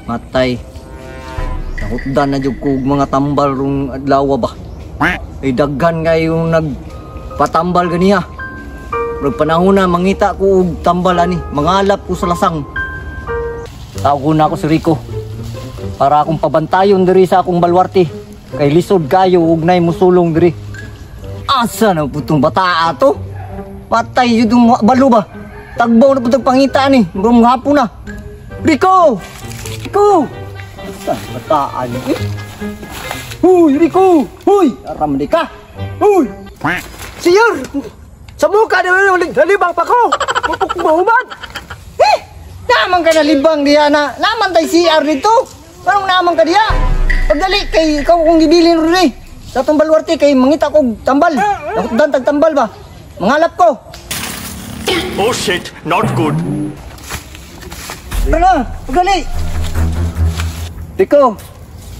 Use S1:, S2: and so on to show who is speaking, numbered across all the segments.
S1: Matay. Nahutdan na jud ko og mga tambal rong adlaw ba. Ay daghan kayo nagpatambal ganiha. Murag panahon na mangita ko og tambal ani, mangalap ko sa lasang. Tawgon na ako si Rico para akong pabantayon diri sa akong balwarte. Kay lisod kayo og nay musulong diri. Asa na putong bata ato? Patay jud ang balo ba? Tagbaw na putong pangita ni, murag hapon na. Rico! Rico! Asa bataan eh? Huy, Rico! Huy! Aram di ka! Huy!
S2: Siyor! Sa mukha na nalibang pa ko! Mapok mahuman!
S1: Eh! Naman ka nalibang diya na! Naman tay CR dito! Anong naman ka diya? Pagdali kay ikaw kong gibilin rin eh! Sa atong balwarte kay mangita kog tambal! Nakutdan tag tambal ba? Mangalap ko!
S3: Oh shit, not good.
S1: Tara na! Pagdali! Rico!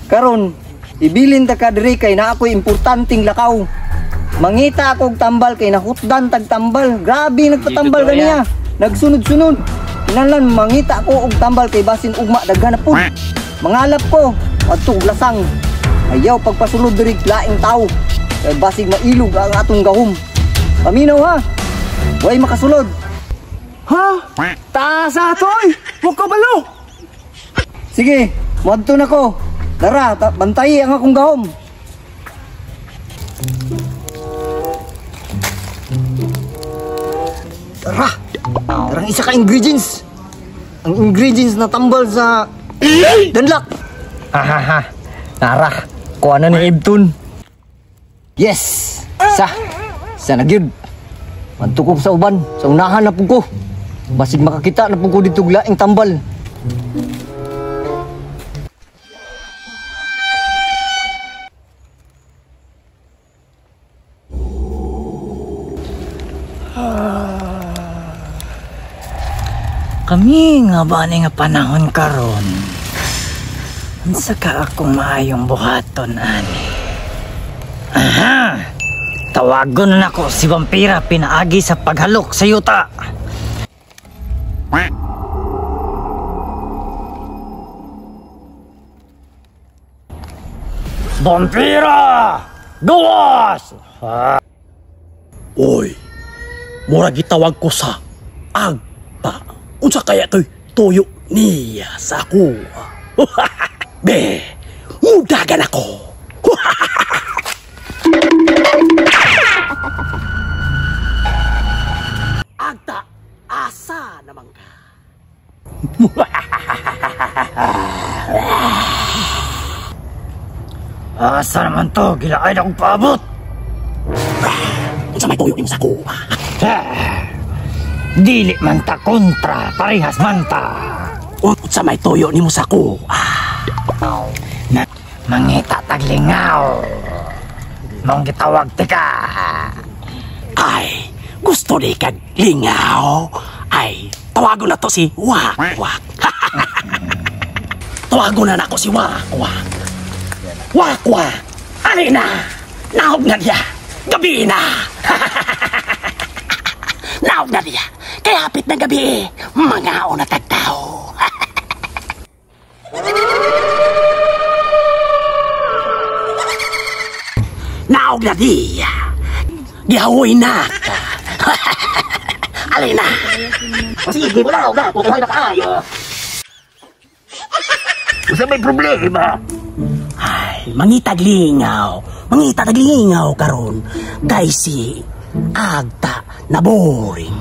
S1: Karon, ibilin ta ka diri kay na ako'y importanteng lakaw. Mangita akong tambal kay nahutdan tag tambal. Grabe nagpatambal ganiya. Nagsunod-sunod. Kinahanglan mangita ako og tambal kay basin ugma daghan na pud. Mangalap ko adto og lasang. Ayaw pagpasulod diri laing tawo. Kay basig mailog ang atong gahom. Paminaw ha. Way makasulod.
S2: Ha? Taasa toy! Huwag ka balo!
S1: Sige, moadto na ko. Tara, bantayi ang akong gahom. Tara! Tarang isa ka ingredients! Ang ingredients na tambal sa Dunlock! Hahaha! Tara! Kuha na ni Ibtun! Yes! Sa! Sa na gyud! Mantukop sa uban! Sa unahan na pug ko! Basig makakita na pug ko dito laing tambal!
S4: Kami nga ba ni nga panahon karon? Unsa ka akong maayong buhaton ani? Aha! Tawagon na nako si Vampira pinaagi sa paghalok sa yuta. Vampira! Gawas!
S5: Oy, mura gitawag ko sa agta. Unsa kaya to'y tuyo niya sa ako? Be, mudagan ako. Agta, asa naman ka?
S4: Asa naman to? Gilaay na akong paabot.
S5: Unsa may tuyo niyo sa ako?
S4: Dili man ta kontra, parehas man ta.
S5: Unsa may tuyo nimo sa ako?
S4: Na, mangita taglingaw. Mong gitawag tika.
S5: Ay, gusto ni kag lingaw. Ay, tawagon na to si Wak Wak. Tawagon na nako si Wak Wak. Wak Wak. Ali na. Naog na niya. Gabi na. Naog na niya. Kaya hapit ng gabi, mga una tagtao. Naog na diya. Gihawoy na ka. Alin na. Sige, wala na. Putuhay na kaayo. Usa may problema. Ay, mangitaglingaw. Mangitaglingaw karon. Kay si Agta na boring.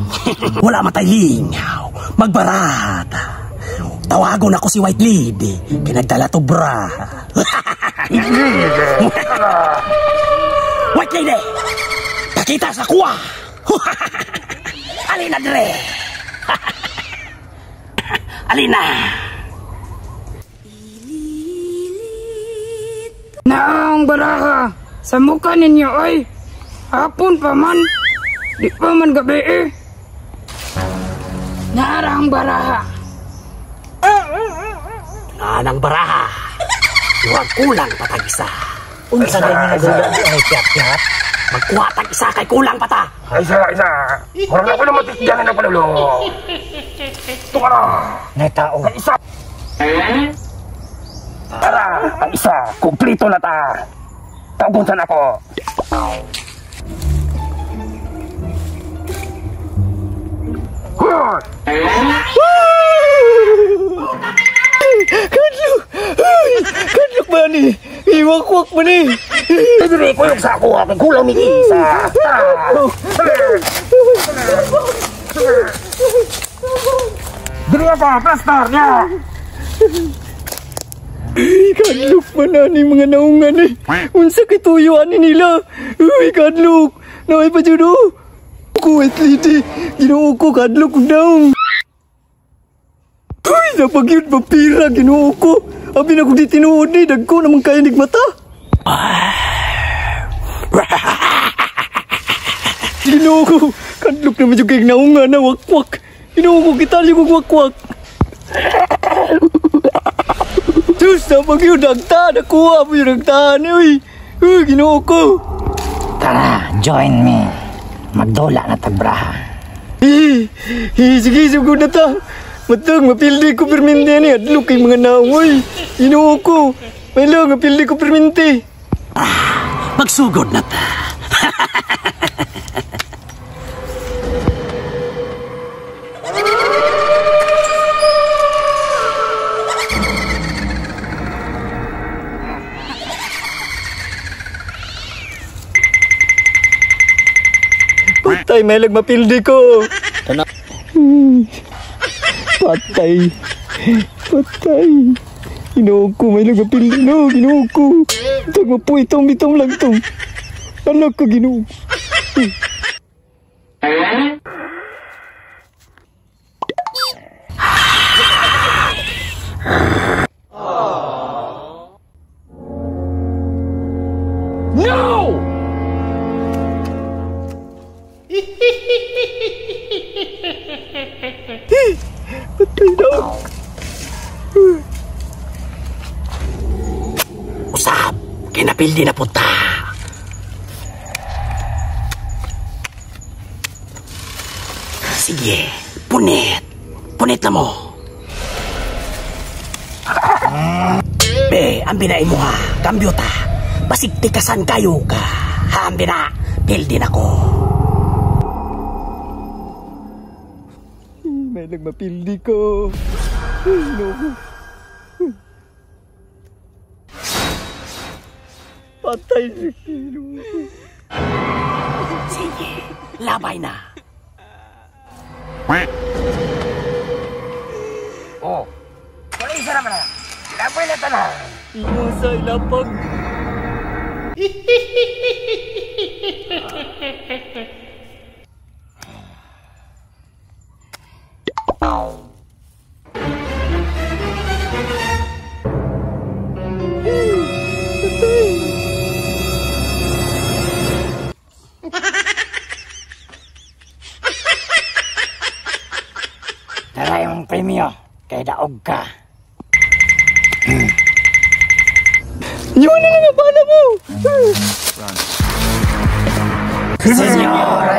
S5: Wala matay lingaw. Magbarata. Tawagon ako si White Lady. Kaya nagdala to bra. White Lady! Pakita sa kuwa! Alina dre! Alina!
S6: Naang baraha! Sa mukha ninyo ay! Hapon pa man! Di pa man gabi eh! Naarang baraha!
S5: Naanang baraha! Huwag kulang patag isa!
S4: Unsa gani nga ay piat-piat?
S5: Magkuha tag isa kay kulang pata!
S2: Isa, isa! Murag na ko na matikyan na palulo! Ito ka na!
S4: Nay tao!
S2: Isa!
S5: Tara, ang isa, kumpleto na ta. Tawgon sa nako.
S1: Kadlok! Kadlok ba ni? Iwakwak ba ni?
S5: Dili ko yung sa ako, aking kulang ni isa. Dili ako, plaster niya!
S1: Kadlok man na ni mga naungan eh. Unsa kay tuyo ani nila. Uy, kadlok. Naay pa jud oh. Kuwait lady. Ginoo ko kadlok og naong. Uy, napagyud mapira Ginoo ko. Abi na ko di tinuod ni dagko naman kayo mata. Ginoo ko, kadlok naman jud kay naungan na wakwak. Ginoo ko kita jud og wakwak. Diyos, napagyud nagta, nakuha mo yung nagta ni uy. Uy, Ginoo ko.
S4: Tara, join me. Magdula na tagbraha.
S1: Sige, sugod na ta. Matang, mapildi ko permente ni. Adlok kay mga naong, uy. Ginoo ko. May lang, mapildi ko permente.
S5: Magsugod na ta.
S1: Patay, may lag mapildi ko. Patay. Patay. Ginoo ko, may lag mapildi. No, Ginoo ko. Itong mapuitong, bitong lang itong. Anak ko, Ginoo.
S3: No!
S1: Patay na.
S5: Usap, kinapildi na punta. Sige, punit. Punit na mo. Be, ang binay mo ha. Kambyo ta. Basig tikasan kayo ka. Ha, ang bina. Pildi na ko.
S1: May lang mapildi ko. No. Patay si Ginoo.
S5: Sige, labay na. Oh, wala isa naman na. Labay na tanan.
S1: Ingon sa ilapag.
S4: Tara yung premyo, kay daog ka.
S1: Yun na lang ang bala mo!
S4: Senyor!